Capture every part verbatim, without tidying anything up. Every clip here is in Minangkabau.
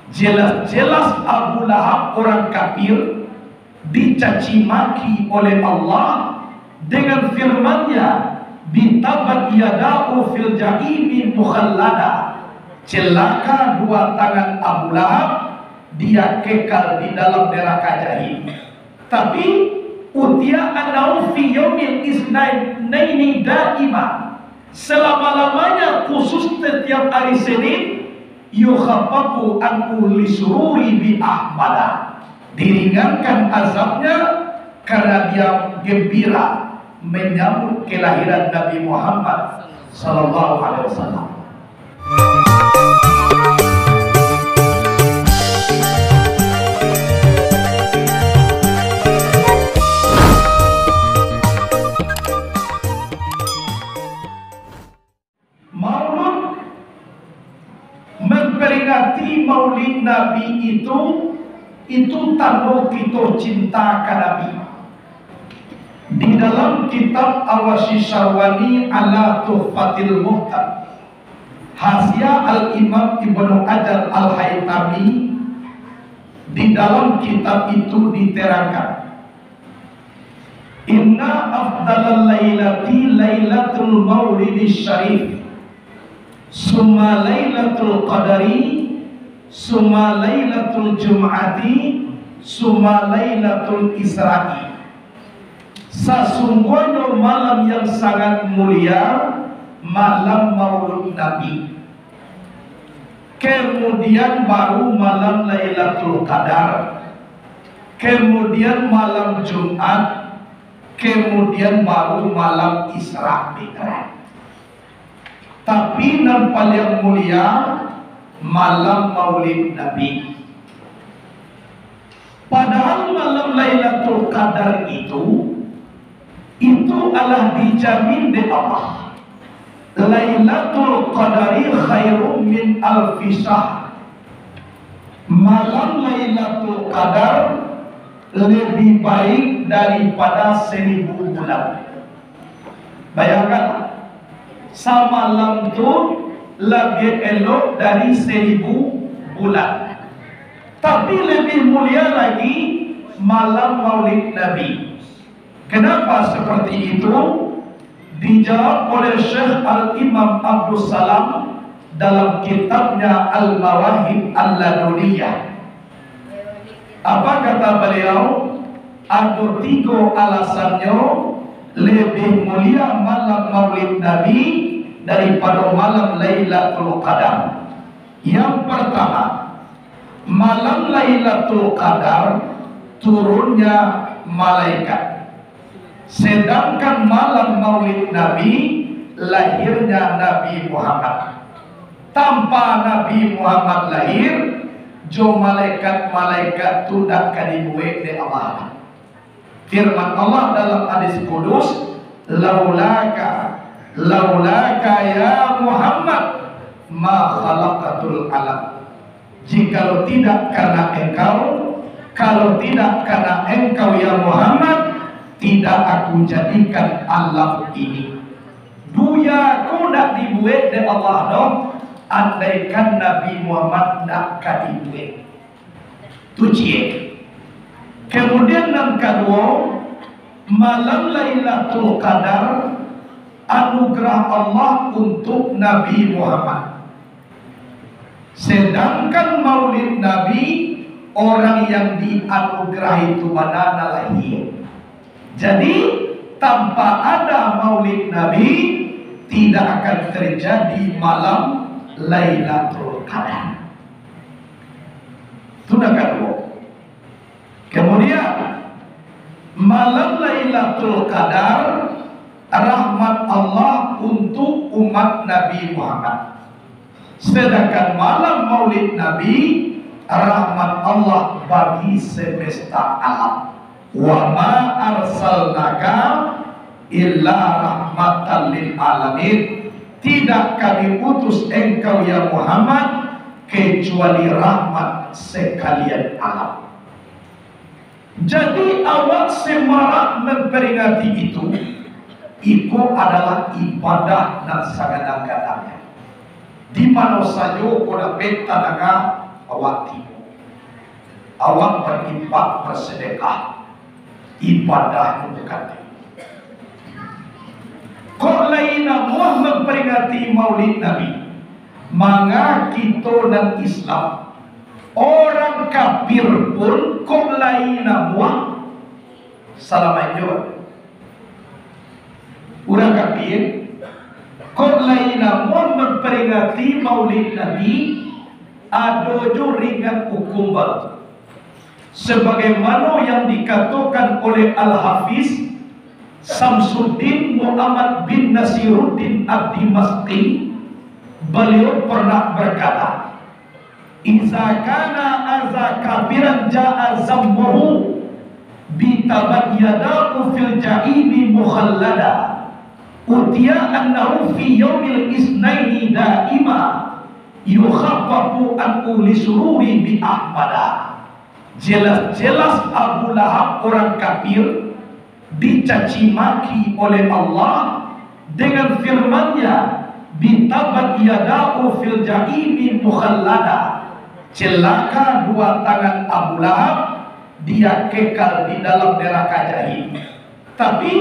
Jelas-jelas Abu Lahab orang kafir, dicaci maki oleh Allah dengan firman-Nya, "Tabat yada Abil Lahab wa tab." Celaka dua tangan Abu Lahab, dia kekal di dalam neraka jahim. Tapi, utiya annahu fi yaumil isnaini daima, selama-lamanya, khusus setiap hari Senin, yukhaffafu anhu lisururi bi Ahmada, diringankan azabnya karena dia gembira menyambut kelahiran Nabi Muhammad sallallahu alaihi wasallam. Maulud, memperingati Maulid Nabi itu, itu tando kito cinta ka Nabi. Di dalam kitab Awasyis Syarwani ala Tuhfatil Muhtaj, Hasyiah Al-Imam Ibnu Hajar Al-Haitami, di dalam kitab itu diterangkan, "Inna afdalal lailati lailatul maulidis syarif, summa lailatul qadari, summa lailatul jum'ati, summa lailatul isra'i." Sasungguahnyo malam yang sangat mulia, malam Maulud Nabi. Kemudian baru malam Lailatul Qadar. Kemudian malam Jumat. Kemudian baru malam Isra Mi'raj. Tapi nan paliang mulia, malam Maulid Nabi. Padahal malam Lailatul Qadar itu, itu alah dijamin dek Allah. "Lailatul Qadari khairum min alfi syahr." Malam Lailatul Qadar lebih baik daripada seribu bulan. Bayangkan, samalam tu labiah elok dari seribu bulan. Tapi lebih mulia lagi malam Maulid Nabi. Kenapa seperti itu? Dijawab oleh Syekh Al-Imam Abdus Salam dalam kitabnya Al-Mawahib Al-Laduniyah. Apa kata beliau? Ado tigo alasannyo lebih mulia malam Maulid Nabi daripado malam Lailatul Qadar. Yang pertama, malam Lailatul Qadar turunnya malaikat. Sedangkan malam Maulid Nabi, lahirnya Nabi Muhammad. Tanpa Nabi Muhammad lahir, jo malaikat-malaikat tu ndak ka dibuek dek Allah. Firman Allah dalam hadis kudus, "Laulaka, laulaka ya Muhammad, ma khalaqtul alam." Jikalau tidak karena engkau, kalau tidak karena engkau, ya Muhammad, tidak Aku jadikan alam ini. Dunia ko ndak dibuek dek Allah doh, andaikan Nabi Muhammad ndak ka dibuek. Tu ciek. Kemudian nan kaduo, malam Lailatul Qadar anugerah Allah untuk Nabi Muhammad. Sedangkan Maulid Nabi, orang yang dianugerahi tu bana nan lahia. Jadi, tanpa ada Maulid Nabi, tidak akan terjadi malam Lailatul Qadar. Tu nan kaduo. Kemudian, malam Lailatul Qadar rahmat Allah untuk umat Nabi Muhammad. Sedangkan malam Maulid Nabi rahmat Allah bagi semesta alam. "Wa ma arsalnaka illa rahmatan lil alamin." Tidak Kami utus engkau, ya Muhammad, kecuali rahmat sekalian alam. Jadi, awak semarak memperingati itu, iko adalah ibadah nan sagadang-gadangnya. Di mano sajo ko dapek tadanga, awak tibo. Awak barinfak, basadakah, ibadah nyo bukan. Kok lai namuah mamperingati Maulid Nabi? Manga kito nan Islam, urang kafir pun kok lai namuah, salamaik juo. Urang kafir, kok lai namuah mamperingati Maulid Nabi, ado jo ringan hukum baru. Sabagaimano yang dikatokan oleh Al-Hafiz Samsuddin Muhammad bin Nasiruddin Ad-Dimasyqi, baliau pernah berkata, "Iza kana aza kafiran ja'a zammuhu bi tabat yadahu fil jahimi mukhallada, utiya annahu fi yaumil isnaini daima, yukhaffafu anhu li sururi bi Ahmada." Jelas-jelas Abu Lahab urang kafir, dicaci maki oleh Allah dengan firman-Nya, "Bi tabat yadahu fil jahimi mukhallada." Celaka dua tangan Abu Lahab, dia kekal di dalam neraka jahim. Tapi,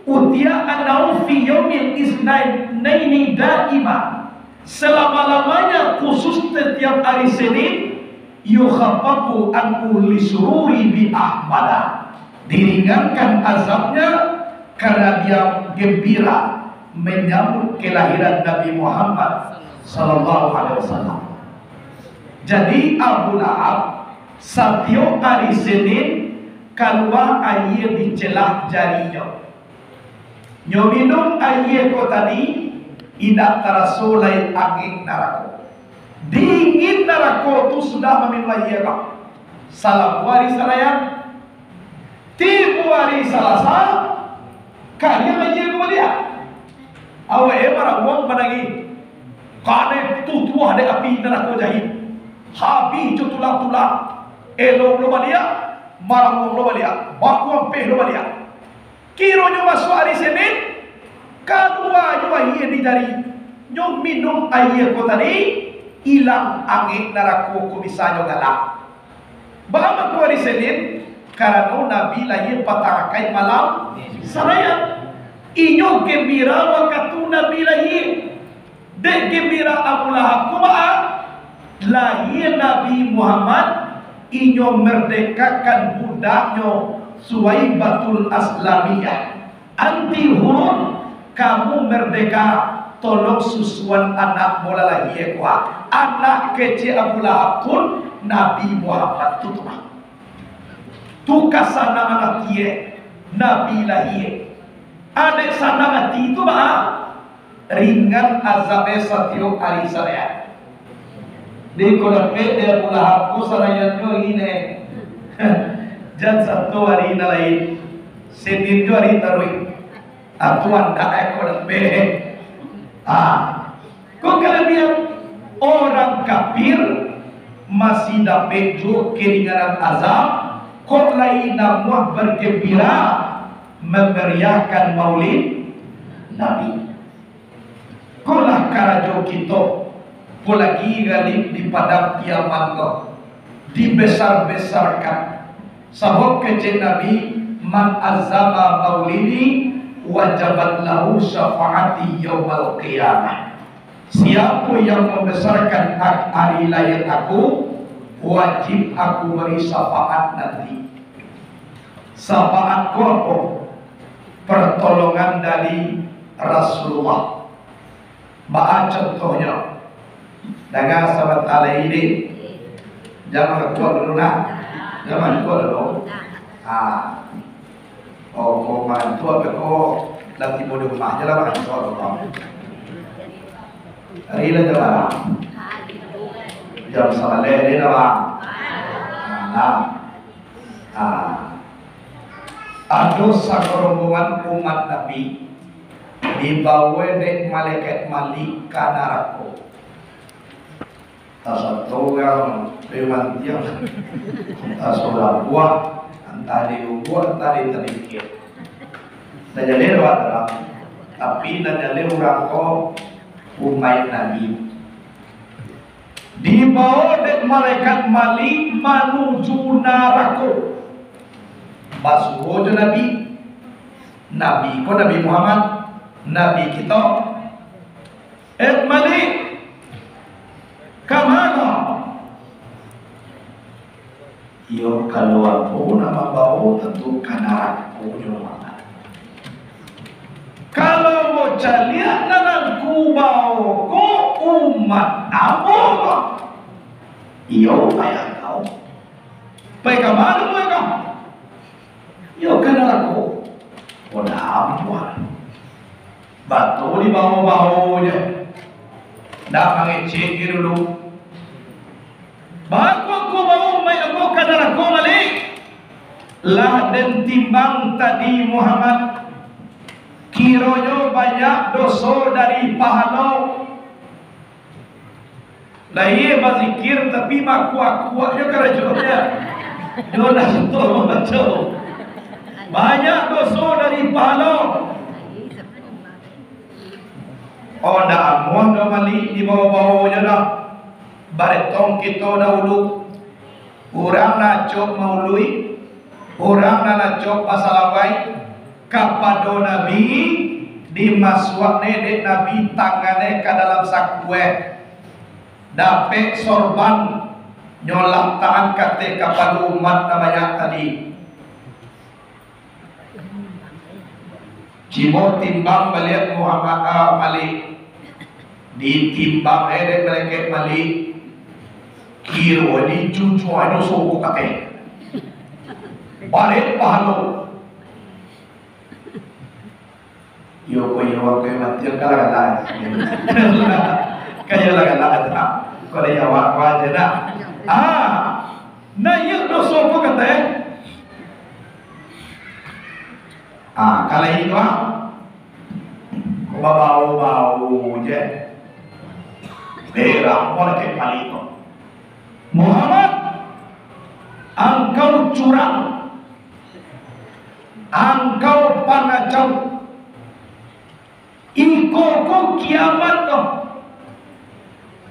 "Utiya annahu fi yaumil isnaini daima." Selama-lamanya, khusus setiap hari Senin, "yukhaffafu anhu li sururi bi Ahmada." Diringankan azabnya karena dia gembira menyambut kelahiran Nabi Muhammad sallallahu alaihi wasallam. Jadi, Abu Lahab satiok hari Senin kalua aia di celah jarinyo. Nyo minum aia ko tadi, indak taraso lai angek narako. Dingin narako tu sudah maminum aia ko. Salamu ari Sarayan. Tibo ari Salasa, kariang aia ko baliak. Awak e marabuang manangih. Kanai tutuah dek api narako jahim. Habih jo tulang-tulang. Elong lo baliak, marabuang lo baliak, bakuampeh lo baliak. Kironyo masuak ari Senin, kalua jo aia di jari. Nyo minum aia ko tadi, ilang angek narako ko bisa nyo galak. Baa mangko ari Senin? Karano Nabi lahia patang rakaik malam Sarayan. Inyo gembira wakatu Nabi lahia. Dek gembira Abu Lahab ko baa? Lahia Nabi Muhammad, inyo merdekakan budaknyo Suwaibatul Aslamiyah. Anti hurun, kamu merdeka, tolong susuan anak bola lahia ko. Anak kecil Abu Lahab pun Nabi Muhammad tu mah. Tu ka sanang ati e, Nabi lahia. Adek sanang ati tu baa? Ringan azab e satiok ari Sarayan. Di ko dapek dek Abu Lahab ko Sarayan nyo ine. Jan sato ari nan lain. Senin jo ari taruih. Atu andak e ko dapek. Ah. Ko kalabihan, urang kafir masih dapek juo keringanan azab, kok lai namuah bergembira mamariahkan Maulid Nabi. Ko lah karajo kito, ko lagi galib di Padang Yaman ko, dibesar-besarkan. Sabab kecek Nabi, "Man azama maulidi, wajabat lahu syafaati yaumal qiyamah." Siapo yang mambesarkan a-, ari lahia aku, wajib aku bari syafaat nanti. Syafaat ko apo? Pertolongan dari Rasulullah. Baa contohnyo? Danga sabanta lai, Dik. Jan mangkuak dulu, nak. Jan mangkuak dulu. Ah. Oh, ko mantu apo ko, lah tibo di rumah, jan lah mangkuak dulu. Ari lah jan lah. Jam sabaleh ni lah, Bang. Nah. Ah. Ado sarombongan umat Nabi dibawa dek malaikat Malik ka narako. Antah sato urang, antah saurang buah, antah di lubua, antah di tadikik. Nan jaleh doh, tapi nan jaleh urang ko umaik Nabi. Dibawo dek malaikat Malik manuju narako. Basuo jo Nabi. Nabi ko Nabi Muhammad, Nabi kito. "Eh, Malik, ka ma?" Iyo, kalau ambo nan mambawo, tantu ka narako jo, Mak. Kalau ambo caliak, nan angku bawo ko umat ambo ko. Iyo, umat angkau. Pai ka ma ambo ko? Iyo, ka narako. Podah ambo. Batu dibawo-bawo je. Ndak mangecek je dulu. Baa kok bawo umaik ambo ka narako, Malik? Lah den timbang tadi, Muhammad. Kironyo banyak doso dari pahalo. Lahia bazikir, tapi bakuak-kuak jo karajonyo. Yo lah, suko mambaco. Banyak doso dari pahalo. Oh, ndak amuah doh Malik dibawo-bawo jo doh. Baretong kito dahulu. Urang nan acok maului, urang nan acok basalawai kapado Nabi, dimasuak ne dek Nabi tangannyo ka dalam saku, eh. Dapek sorban, nyo latakan ka ateh kapalo umat nan banyak tadi. Cubo timbang baliak Muhammad, ah, Malik. Ditimbang, eh, dek malaikat Malik. Kiro dijunjuang doso ko ka ateh. Barek pahalo. Iyo ko iyo, ko iyo mati, kan lah galak. Kan lah galak, ah. Ko lah awak ko aja dah. Ah, nayiak doso ko ka ateh. Ah, kalau itu, ah. Ko babawo-bawo je. Berak, ko lah kepali ko. Muhammad, angkau curang. Angkau pangacau. Iko ko kiamat ko.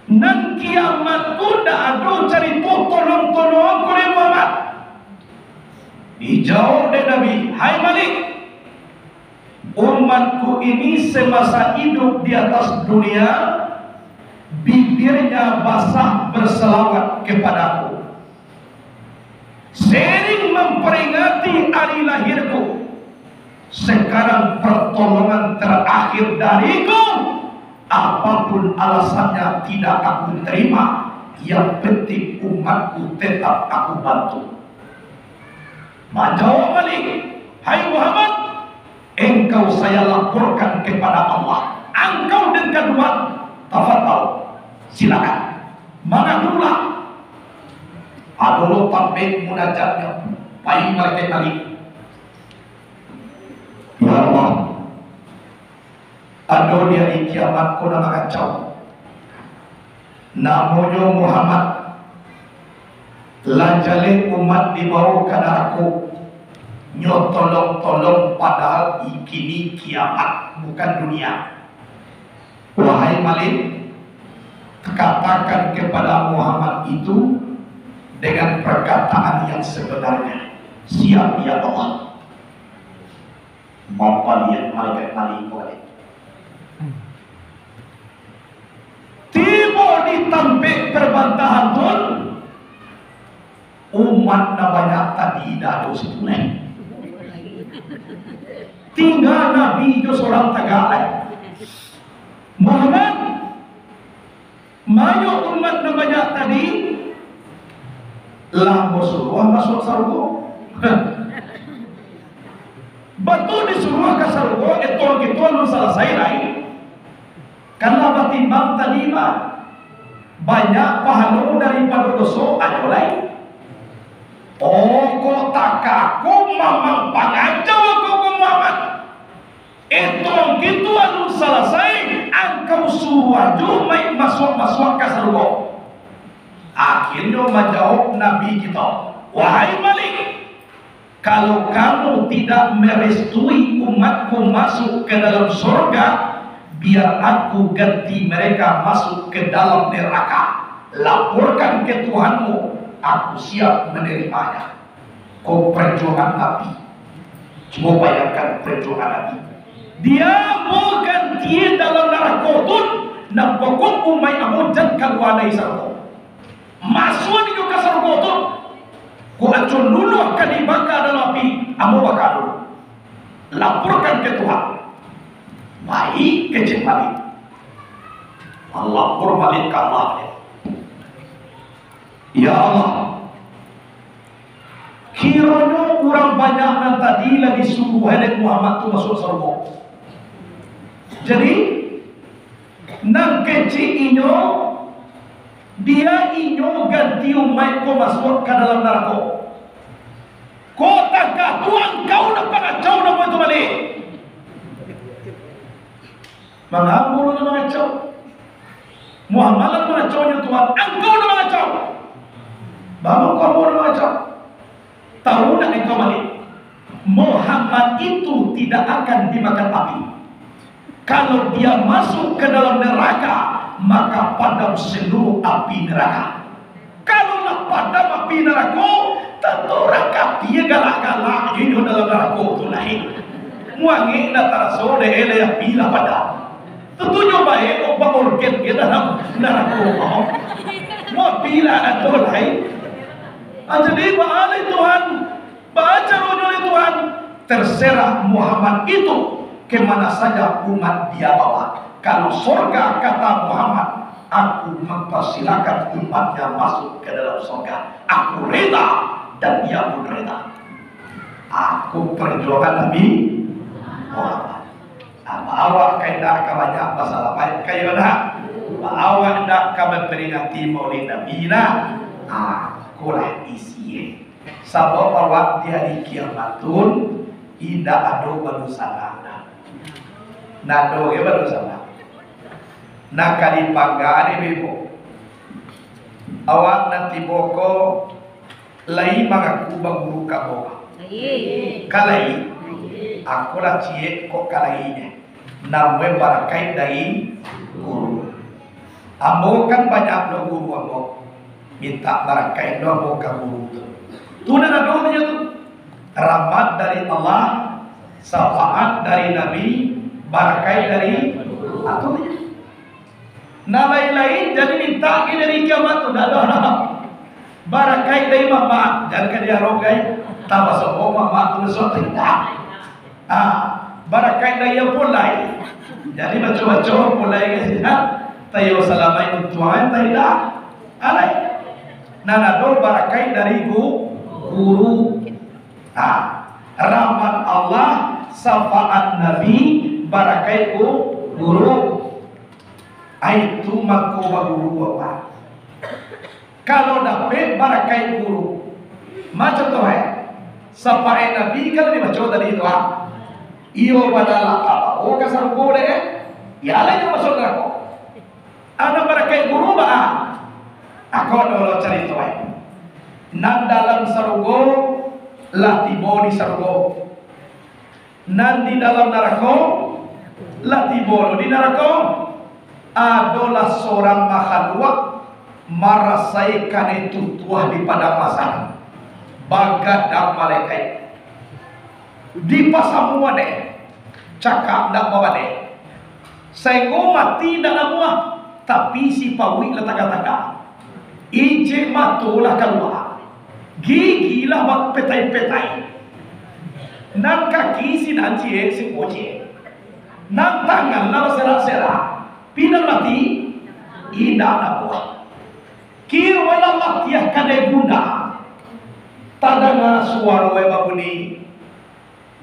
Nan kiamat tu ndak ado carito tolong-tolongan ko dek Muhammad. Dijawab dek Nabi, "Hai Malik, umatku ini semasa hidup di atas dunia, bibirnya basah berselawat kepadaku. Sering memperingati hari lahirku. Sekarang pertolongan terakhir dariku, apapun alasannya tidak aku terima. Yang penting umatku tetap aku bantu." Manjawab Malik, "Hai Muhammad, engkau saya laporkan kepada Allah. Angkau dengkaduan, tafadhal, silakan. Mangadulah." Ado lo tampek munajatnyo, pai malaikat Malik. Ya Allah, ado di ari kiamat ko nan mangacau. Namonyo Muhammad. Lah jaleh umat dibawo ka narako. Nyo tolong-tolong, padahal kini kiamat, bukan dunia. Wahai Malik, katakan kepada Muhammad itu dengan perkataan yang sebenarnya. Siap, ya Allah. Mapaliak malaikat Malik ko. Tibo di tampek perbantahan tu, umat nan banyak tadi dah ado situ lai. Tingga Nabi jo surang tagak lai. Muhammad, ma nyo umat nan banyak tadi? Lah basuruah masuak sarugo. Batua disuruah ka sarugo, etong kito alun salasai lai. Kan lah batimbang tadi mah, banyak pahalo daripado doso, ayo lai. Oh, kok takako mamang pangacau ko, ko Muhammad. Etong kito alun salasai, angkau suruah juo mai masuak-masuak ka sarugo. Akhirnyo manjawab Nabi kito, "Wahai Malik, kalau kamu tidak merestui umatku masuk ke dalam surga, biar aku ganti mereka masuk ke dalam neraka." Laporkan ka Tuhanmu, aku siap manerimanya. Ko perjuangan Nabi. Cubo bayangkan perjuangan Nabi. Dia ambo ganti dalam narako tu, nan pokok umaik ambo jan kalua dari sarugo. Masuak inyo ka sarugo tu. Ko acok luluah ka dibaka dalam api, ambo baka dulu. Laporkan ka Tuhan. Baik, kecek balik. Lapor balik ka Allah. Ya Allah, kironyo urang banyak nan tadi lah disuruah dek Muhammad tu masuak sarugo. Jadi, nan kecek inyo, dia inyo ganti umaik ko masuak ka dalam narako. Ko takah tu angkau nan pangacau namo itu balik. Manga ambo nan mangacau? Muhammad lah mangacaunyo Tuhan, angkau nan mangacau. Baa mangko ambo nan mangacau? Tahu ndak angkau balik? Muhammad itu tidak akan dimakan api. Kalau dia masuk ke dalam neraka, maka padam seluruh api neraka. Kalau lah padam api narako, tantu urang kafir galak-galak inyo dalam narako tu lai. Muangek ndak taraso dek lai api lah padam. Tantunyo bae obat orgen ke dalam narako. Mau api lah ado lai. Ah, jadi baa lai Tuhan? Baa caronyo lai Tuhan? Terserah Muhammad itu, ke mana saja umat dia bawa. Kalau sorga, kata Muhammad, aku mempersilakan umatnya masuk ke dalam sorga. Aku reda, dan dia pun reda. Aku perjuangan Nabi Muhammad. Apa awak ka indak ka banyak basalamaik, ka iyo ndak? Apa awak indak ka memperingati Maulid Nabi ndak? Ah, ikolah isi. Sabab awak di ari kiamat tu indak ado badosanak. Ndak ado ge badosanak. Nak ka dipangga dek bebo. Awak nan tibo ko lai mangaku baguru ka ambo? Lai. Ka lai? Lai. Aku lah ciek kok ka lainyo. Namuah barakaik dari guru. Ambo kan banyak lo guru ambo. Mintak barakaik lo ambo ka guru tu. Tu nan ado tu nyo tu. Rahmat dari Allah, syafaat dari Nabi, barakaik dari, ah, tu nyo. Nan lain-lain jadi mintak ge dari kiamat tu, ndak ado. Barakaik dari mamak, jan ka diharap gai. Tambah sombong mamak tu, besok tu indak. Ah, barakaik dari yang pulai. Jadi baco-baco pulai ka sinan, tayo salamaik untuang, tayo indak. Alai. Nan ado barakaik dari gu-, guru. Ah, rahmat Allah, syafaat Nabi, barakaik gu-, guru. Ai tu mako baguru, Bapak. Kalau dapek barakaik guru, ma contoh, eh, syafaat Nabi kan dibaco tadi tu, ah. Iyo, bana lah tabao ka sarugo dek, eh. Iyo lah inyo masuak narako. Anak barakaik guru baa? Ako dulu carito, eh. Nan dalam sarugo lah tibo di sarugo. Nan di dalam narako, lah tibo lo di narako, adolah surang makhaluak marasai kanai tutuah di padang mahsyar, bagadang malaikat. Dipasamuan dek, cakak ndak babadai, sainggo mati ndak namuah, tapi si pauik lah tagak-tagak. Ijek mato lah kalua, gigi lah bapetai-petai, nan kaki sinan ciek, siko ciek, nan tangan lah baserak-serak, pinang mati, indak namuah. Kiro lah latiah kadai gunda, tadanga suaro babunyi,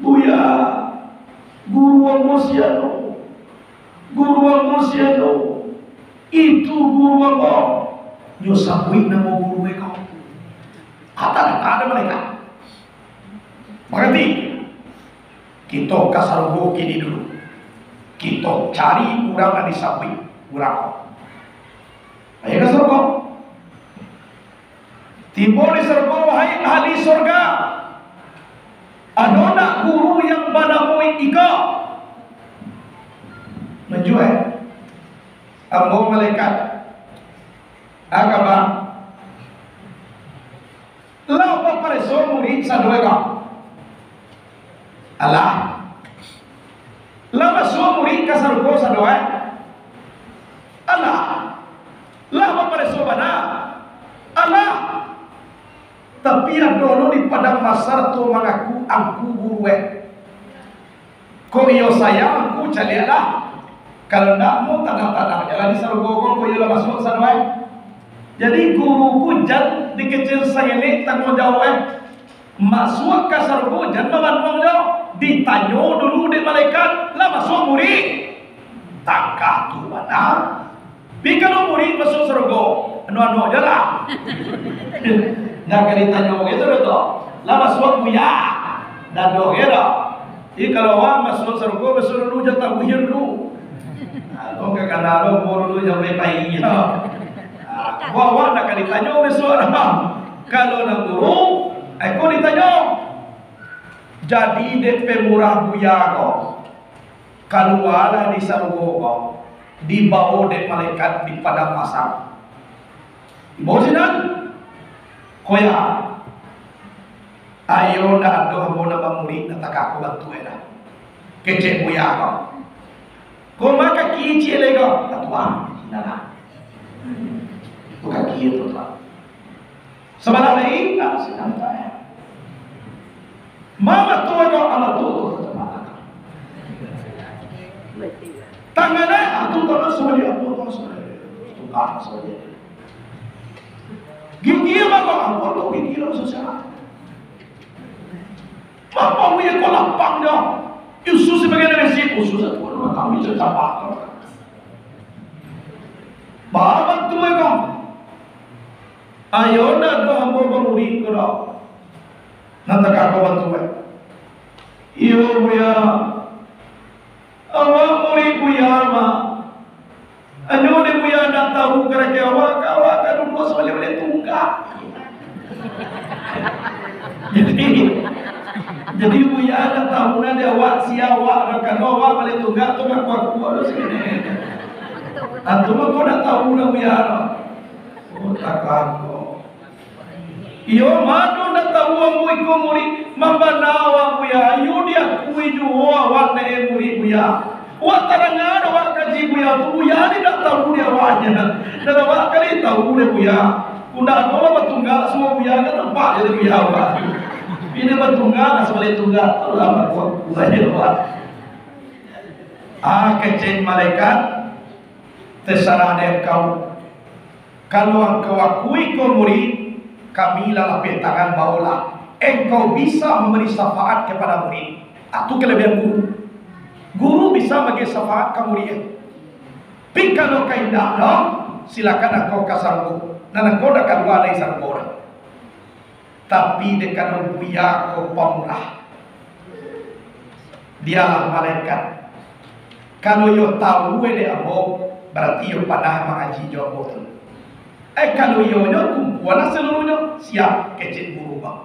"Buya, guru ambo si anu, guru ambo si anu, itu guru ambo." Nyo sabuik namo guru e ko. Kata ado malaikat. Mangarati? Kito ka sarugo kini dulu. Kito cari urang nan disabuik urang ko. Ayo ka sarugo. Tibo di sarugo, wahai ahli surga, ado ndak guru yang banamo iko? Manjual. Ambo malaikat. Agama. Lah bapareso murid sadoe ko? Alah. Lah masuak murid ka sarugo sadoe? Alah. Lah bapareso bana? Alah. Tapi ado lo di padang mahsyar tu mangaku, "Angku guru eh." Kok iyo sayang, angku caliaklah. Kalau ndak, mo tanang-tanang je lah di sarugo ko, kok iyo lah masuak sadoe. Jadi, guru ko jan dikecek sangelek tangguang jawab, eh. Masuak ka sarugo jan babanduang jo. Ditanyo dulu dek malaikat, lah masuak murid. Takah tu bana. Pi kalau murid masuak sarugo, anu-anu je lah. Ndak ka ditanyo gitu doh tu. Lah masuak buya. Dak doh gitu. Jadi kalau awak masuak sarugo, masuak dulu je tabuhir dulu. Nah, kok ka kana lo, umur dulu sampai pai. Nah, awak ndak ka ditanyo masuak dah. Kalau nak guru, eh, kok ditanyo. Jadi dek pemurah buya ko. Kalualah di sarugo ko, dibawo dek malaikat di padang mahsyar. Dibawo sinan, koya, ayo ndak ado ambo nan bamurik nan takah ko bantuak e dah. Kecek buya ko. Koma kaki ciek lai ko, tatuang, sinan lah. Itu kaki itu, Pak. Sabalah lai, nah, sinan tae. Mama tu ko, ama tu tu, tu, tu, mama tu. Tangan ai, ah, tu, tu, tu, sama dia, tu, tu, sama dia. Tukang sama dia. Gigi ama ko, ah, tu, gigi lo susah. Mama wiye ko lapang dia. Usus sebagai nasi, usus tu, tu, kami cakap. Mama tu ko. Ayo ndak doh ambo bamurik ko doh. Nan takah ko bantuak e. Iyo, Buya. Awak murik Buya mah. Anyo dek Buya ndak tahu karake awak, ka awak ka duduak sabaleh-baleh tunggak. Jadi, jadi Buya ndak tahu nan dek awak, sia awak, kan awak baleh tunggak tu ngaku-ngaku tu sini. Antu mah ko ndak tahu nan Buya tu. Oh, takah ko. Iyo, mano ndak tahu ambo iko murik, mambana awak Buya, iyo diakui juo awak ndak murik Buya. Wak tadanga dek awak kaji Buya tu, Buya ni ndak tahu di awaknyo. Dan awak kali tahu dek Buya. Kok ndak ado lah batunggak, suruah Buya kan nampak je dek Buya awak. Bini batunggak, lah sabaleh tunggak, tu lah bakuat Buya awak. Ah, kecek malaikat, terserah dek engkau. Kalau engkau akui ko murid, kami lah lapeh tangan, baolah. Engkau bisa memberi syafaat kepada murid. Ah, tu kelebihan guru. Guru bisa bagi syafaat ka murid. Tapi kalau ka indak doh, silakan engkau ka sarugo. Nan engkau dah kalua dari sarugo dah. Tapi dek karano Buya ko pamurah, dialah malaikat. Kalau iyo tahu dek ambo, barati iyo panah mangaji jo ambo tu. Eh, kalau iyo nyo, kumpuanlah saluruahnyo. Siap, kecek guru, bang.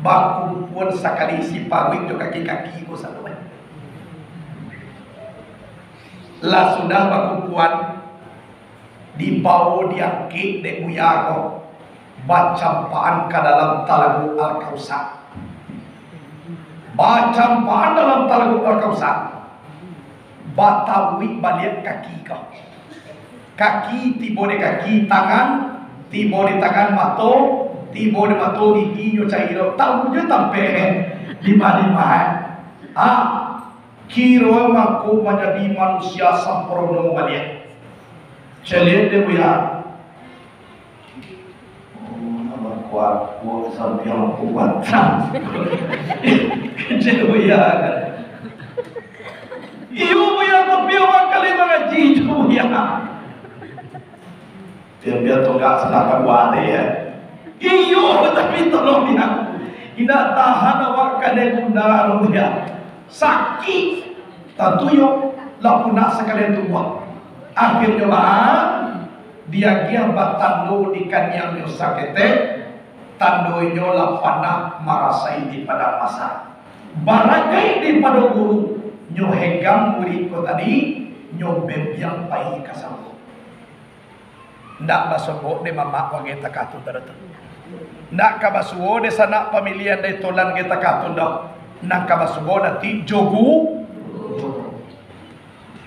Bakumpuan sakali si paruik jo kaki-kaki ko satu, eh. Lah sudah bakumpuan, dibawo diangkek dek Buya ko, bacampaan ka dalam talago Al-Kausar. Bacampaan dalam talago Al-Kausar. Bataruik baliak kaki ko. Kaki tibo di kaki, tangan tibo di tangan, mato tibo di mato, gigi nyo cari lo, tahu je tampek di ma-di ma. Ah, kiro mangko manjadi manusia sampurno baliak. Caliak dek Buya. Oh, nambah kuat, kuat sampai yang kuat. Kecek Buya kan. Iyo, Buya, tapi awak kali mangaji tu, Buya. Biar-biar tunggak salah kabuat deh, ya. Iyo, tapi tolong, Buya. Indak tahan awak kadai bunda, Buya. Sakik. Tantu iyo, lah punak sakalian tubuah. Akhirnyo baa, diagiah batando di kaniangnyo saketek, tando inyo lah panah marasai di padang mahsyar. Barakaik daripado guru, nyo hegang murid ko tadi, nyo bembiang pai ka sarugo. Ndak basobok dek mamak wagai takah tu, tado tu. Ndak ka basuo dek sanak pamilihan dari tolan wagai takah tu doh. Nan ka basuo nanti jogu, jogu.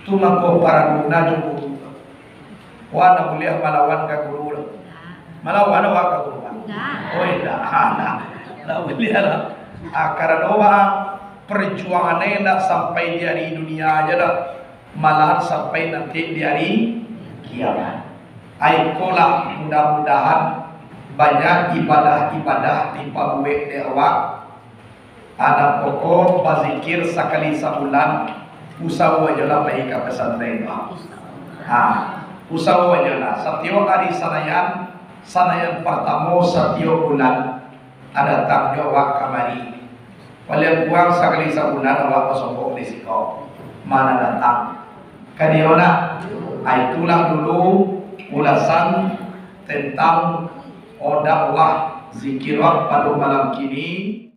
Tu mangko paralu na jogu. Wak ndak buliah malawan ka guru doh. Malawan awak ka guru, Pak? Ndak. Oh, indak. Ndak. Ndak buliah lah. Ah, karano, Pak, perjuangan ndak sampai di ari dunia aja doh. Malahan sampai nanti di ari kiamat. Ai, ikolah, mudah-mudahan banyak ibadah-ibadah dipabuek dek awak. Anak pokok bazikir sakali sabulan, usaho ajolah pai ka pesantren tu. Ha, usaho ajolah. Satiok ari Sanayan, Sanayan partamo satiok bulan, datang jo awak kamari. Paliang kurang sakali sabulan awak basobok di siko. Mana datang? Ka diyo nak? Ah, itulah dulu ulasan tentang dakwah zikir pado malam kini.